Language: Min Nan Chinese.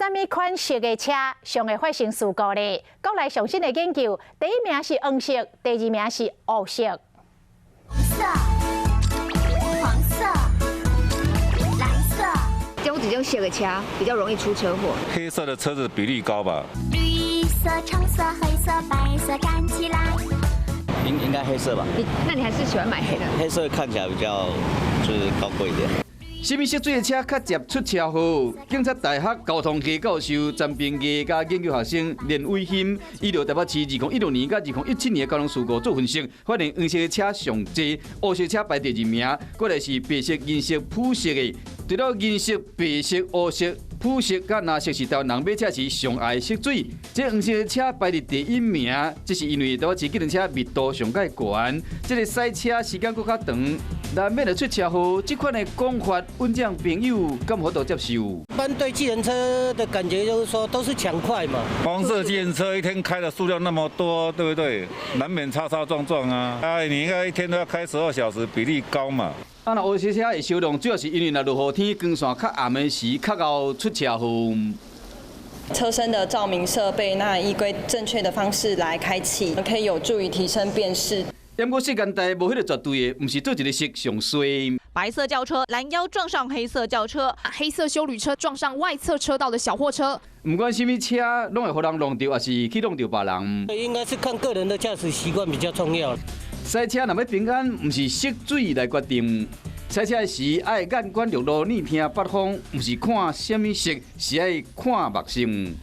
啥物款色的車上會發生事故咧？國內上新的研究，第一名是黃色，第二名是烏色。紅色、黃色、藍色，這種色的車比較容易出車禍。黑色的車子比例高吧？綠色、橙色、黑色、白色，站起來。應該黑色吧？那你還是喜歡買黑的？黑色看起來比較就是高貴一點。啥物色水的車較捷出車禍？警察大學交通系教授詹平義佮研究學生連偉興，依著台北市2016年佮2017年的交通事故做分析，發現黃色的車上濟，烏色車排第二名，過來是白色、銀色、普色的。除了銀色、白色、烏色、普色佮藍色是台灣人買車時上愛色水，這黃色的車排佇第一名，這是因為台北市計程車密度上蓋懸，這个駛車時間閣較長，難免會出車禍。這款的講法，阮這樣朋友敢有法度接受？一般對計程車的感覺就是說，都是搶快嘛。黃色計程車一天開的數量那麼多，對不對？難免擦擦撞撞啊。哎，你應該一天都要開12小時，比例高嘛。啊，若烏色車會銷量，主要是因為若落雨天光線較暗的時，較𠢕出車禍。車身的照明設備，那依規正確的方式來開啟，可以有助於提升辨識。毋過世間代無彼个絕對的，毋是做一个色上衰。白色轎車攔腰撞上黑色轎車，黑色休旅車撞上外側車道的小貨車。毋管啥物車，攏會予人弄著，抑是去弄著別人。應該是看個人的駕駛習慣比較重要。駛車若欲平安，毋是色水來決定。駛車時愛眼觀六路，耳聽八方，毋是看啥物色，是愛看目性。